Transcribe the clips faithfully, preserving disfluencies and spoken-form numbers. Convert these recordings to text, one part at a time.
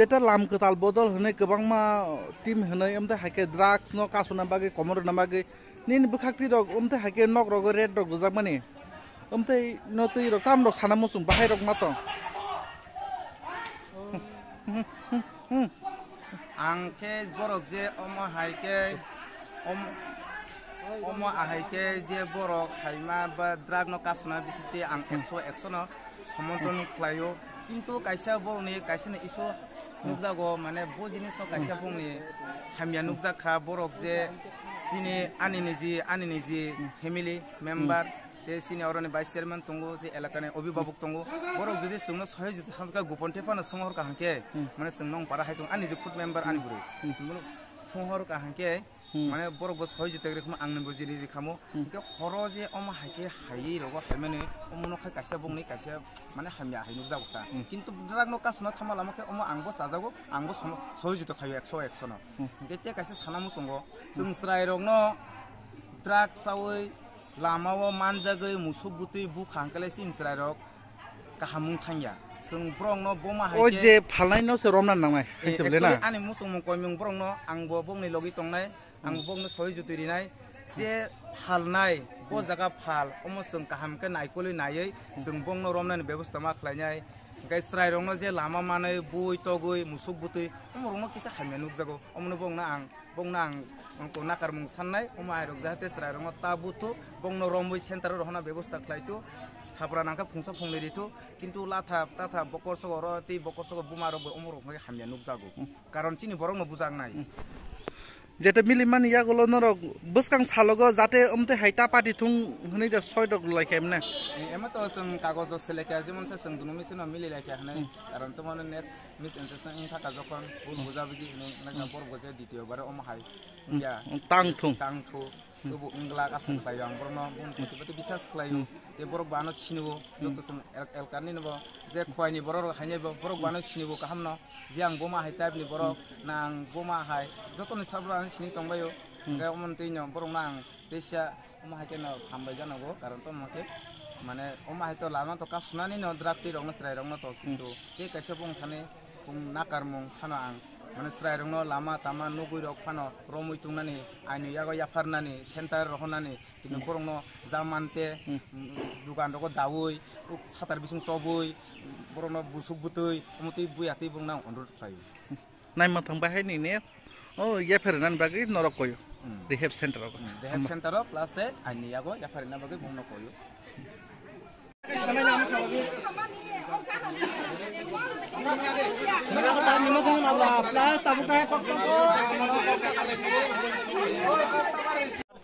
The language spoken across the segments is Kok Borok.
Eta lam kwtal bodol hwnwi kwbangma team hwnwi, amtwi hai khe drugs no kasuna bagwi, komor rwna bagwi nini bwkhak twi rok, amtwi hai khe nok rogo red rok rwjakmani, amtwi no twi rok tam rok sana muchung bahai rok ma tong. Ang khe borok je omo hai khe om-, omo ahai khe je borok haima ba drug no kasuna bisite ang ekso ekso no somonthan khlaio, kintu kaisa bokni kaisa ni isu nukjago, mane bo jinis no kaisa bokni hamya nukjak kha, borok je chini ani niji, ani niji family member, te chini oroni vice chairman tongo, je elakani obhibhabok tongo, borok jodi chwngno sohojogita kha, gopon tephano songhor kaham khe, mane chwng nong para hai tong, ani je food member ani bwrwi, bono songhor kaham khe, mane borok bo sohojogita rikhamu, angni bo jini rikhamu, hingke horo je omo hai khe haywi rogo haimani, omo no khai kaisa bokni kaisa mane hamya hai nukjago ta, kintu drug no kasuna thangma lama khe omo ang bo chajago, ang bo sohojogita khaio ekso ekso no, hingke te kaisa sana muchungo, chwng chwrai rokno drug chawi lama o manjagwi musuk bwtwi bukha hwnkhe le chini chwrai rok kaham wng thangya. Chwng borok no boma hai O khe je phalnai no se romna nangnai, hai Eh, se bole na? actually ani muchungmung koimung borok no ang bo bokni logi tongnai, ang bokno sohojogita rinai. Je phalnai, bo jaga phal, omo chwng kaham khe naikolwi naiwi chwng bokno romnani bebosta ma khlainai. Hwnkhe chwrai rokno je lama manwi bui togwi musuk bwtwi omo rokno kisa hamya nukjago. Omono bokno ang Bongno ang, ang nakarmung sannai, omo hai rok jahate chwrai rokno ta buthu, bongno romwi center o rohorna bebosta khlai tu, thapra nangkhe phungsa phungnwi ri tu, kintu latha tatha bokor sogoro tei bokor sogo buma rok bo omo rok hamya nukjago. Karon chini borok no bujak nai. Jeta mili mani yagulo norok bwskang salogo jate omte hai ta pati thung hwnwi da soi rok lai khe emne. Emo to chwng kagojo selekya jemon se chwng dunu misi no mili lai khe hwnwi, karon to mane net misunderstanding thaka jokhon bul buja buji hwnwi nangkha borok bo je ditiyo bare omo hai. Ya. Tang thung. Tang thu. Tubu wngla aswk khlaio ang borokno, bini kotibati bisas khlaio. Tei borok bo ano sinio, joto chwng el-, elkar nini bo je khwai ni borok rok hainai bo, borok bo ano sinio kaham no. Je ang boma hai type ni borok, na ang boma hai, joto ni sabo ano sini tongbaio. Hwnkhe omo twi no borok no ang teisa omo hai khe no hambai jano bo, karon to omo khe mane omo hai to lama to kasunani no drug twi rok no chwrai rok no to, kintu tei kaisa bong thani bong nakarmung sano ang. Mane chwrairokno lama tama nugwi rok phano romwi tongnani, aini yago yapharnani, center rohornani, tini borokno jamante, mm, dugan rogo dawi, satar bising chobwi, borokno busuk bwtwi, omo twi buya twi borokno ang onurodh khlaio. Naima thang bai hai nini, o yapharnani bagwi norok koyo. Mm. Rehab center rogo. Mm, rehab center o plus tei aini yago yapharna bagwi borokno koyo.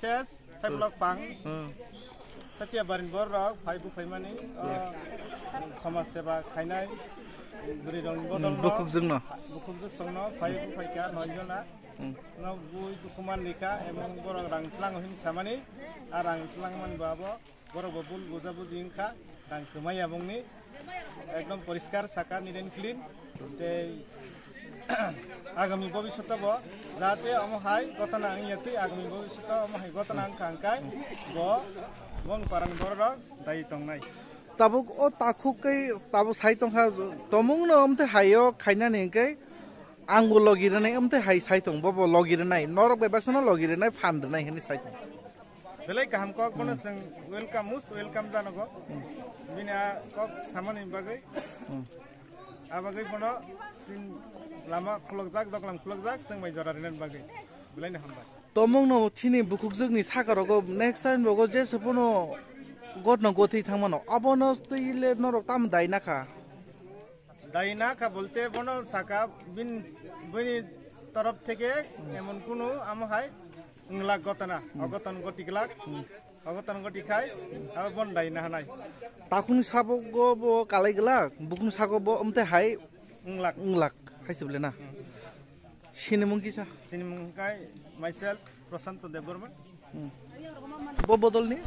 Ses, tei block pang. Hmm. Sachi abarin bor rok, phai bu phaimani, o, samaj seba khainai, bwrwi rok ni bodol no, bukhuk jwk no. Bukhuk jwk song no, phai bu phai kha, noi jona. Hmm. No bui dukhuman ni kha, emon borok rang tlang hin samani, a rang tlang man ba bo. Borok bo bul buja buji wngkha, rang kwmai ya bongni, ekdom poriskar saka, neat and clean. Tei agami bobiswto bo jate omo hai gotona wngya twi, agami bobiswto omo hai gotona wngkha hwnkhe bo bong parang borok rok dai tongnai. Tabuk o takhuk kai tabuk sai tongkha, tomung no omte hayo khainani hwnkhe ang bo logi rwnai omte hai sai tong, bo bo logi rwnai, norok bai baksa no logi rwnai, phan rwnai hinwi sai tong. Belai kaham kok, bono chwng welcome, most welcome janogo. Bini a kok samani bagwi. A bagwi bono chwng lama khulokjak, doklam khulokjak, chwng bai jora rinani bagwi. Belai no hambai. Tomung no chini bukhukjwk ni saka rogo next time rogo jesa bono gotno gotwi thangmano. Abono twi le norok tamo dai nakha. Dai na kha bolte bono saka bin, bini torof theke emon kunu amo hai wngla gotana, ogoton goti glak, ogoton goti khai, abo bon dai na hanai. Takhuni sabo go bo kalai glak, bukuni sago bo omte hai wngla, wngla hai se bole na. Sinimung kisa? Sinimung kai myself Prashanto Debbarma. Hmm. Bo bodol ni?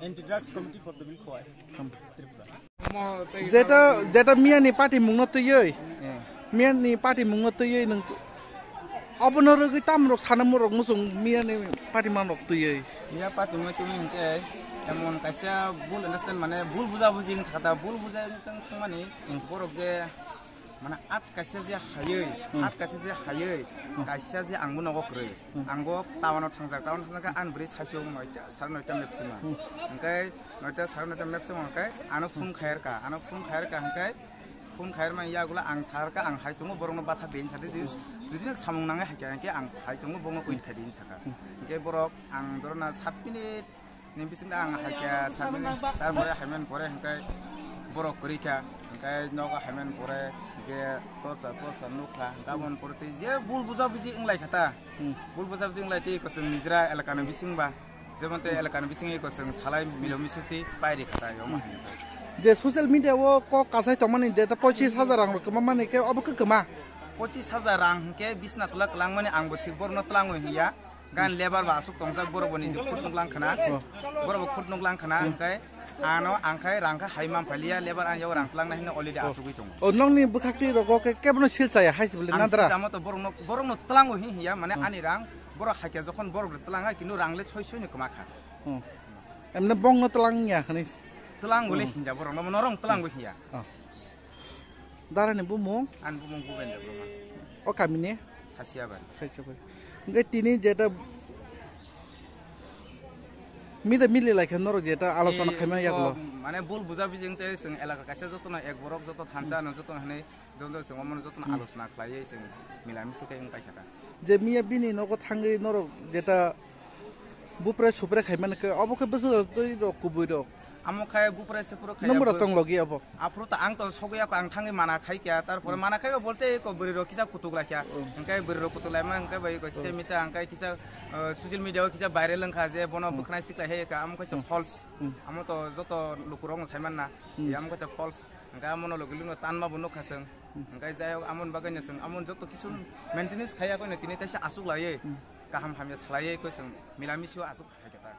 Anti Drugs Committee for the Bill Khowai, Tripura. Jeta, jeta miya ni party mungno twiwi. Eh. Miya ni party mungno twiwi nung. Abono rwgwi tam rok sana murok musung miya ni party man rok twiwi. Miya party mungno twiwi hingke emon kaisa bul understand mane bul buja buji wng thakta, bul buja wng thangmani borok je Mane at kaisa je hayui, hmm, at kaisa je hayui, hmm, kaisa je angbo nogo kwrwi. Hmm. Angbo town-o thangjak, town-o thangjak khe ani bwrwi saichung noita, sare noita mepsima. Hmm. Hwnkhe noita, sare noita mepsima hwnkhe ano phone khairka, ano phone khairka hwnkhe phone khairma yagulo ang sarka ang hai tongo borokno bathak din sadi di, judi nok samung nangai haikha hwnkhe ang hai tongo borokno koi khai din saka. Hmm. Hwnkhe borok ang dorona sat minute ni bisingo ang hai khe sat minute, tarpore haiman pore hwnkhe borok kwrwi kha, hwnkhe nogo haiman pore je torsa torsa nukha, hwnkhe aboni pore tei je bul buja buji wnglai kha ta. Hmm. Bul buja buji wnglai tei kosong nijra elakani bising ba, jemon tei elakani bising kosong salai milo misu tei pairi kha ta, omo hai. Je social media o kok kasai tongmani je ta pochis hajar rang rok kwma mani khe obo khe kwma? Pochis hajar rang hwnkhe bisna tola kwlangmani ang bo thik borokno twlangwi hiya. Gan lebar ba aswk tongjak, borok bo nijik khut nuklang khna. Oh. Borok bo khut nuklang khna, hmm, hwnkhe ano ang khai rang kha hai man phailiya, lebar ang yago rang twlangnai hwnwi already, oh, asugwi tongo. Oh, nokni bwkhak twi rogo khe kebono sil chaya hai se bole nadra. Ang sil chama to borokno, borokno twlango hi hiya, mane, hmm, ani rang borok hai khe jokhon borok twlang hai, kintu rang le soi soi ni kwma kha. Hmm. Emne bongno twlang ya hwnwi. Twlang bole, hmm, hinja borokno, norong twlang bo hiya. Oh. Darani bumung? Ani bumung Bhupen Debbarma. O kamini? Sasiabar. Saichobari. Hingke tini jeta mida mili laikha norok jeta alochona khaima yaklo. Mane bul buja bijing tei chwng elaka kaisa jotono ek borok joto thansa, hmm, ano jotono hinwi joto chwng omono jotono, hmm, alochona khlaiwi chwng mila misi khe wng paikha ta. Je miya bini nogo thangwi norok jeta bupre supre khaimani khe obo khe bwswk twi rok kubui rok. Amo khai bupre supre khai. Nwng mura tong logi abo? Aphuru ta ang to sogwi ako ang thangwi mana khai kya, tarpore, hmm, mana khai bolte ko bwrwi rok kisa kutuk lai kya. Hmm. Hingke bwrwi rok kutuk lai ma hingke bai ko kisa, hmm, misa hingke kisa, eh, social media o kisa viral wngkha je bono, hmm, bwkhnai siklai hai ka, amo khai to, hmm, false. Hmm. Amo to joto lukurok no saiman na. Hmm. Amo khai to false. Hingke amo no logi lino tanma bo nukha chwng. Hmm. Hingke jai hok amon bagwi no chwng amon joto kisu maintenance khaiya koino tini teisa asuk laiwi. Hmm. Kaham hamya salaiwi ko chwng mila misio asuk hai khe ta.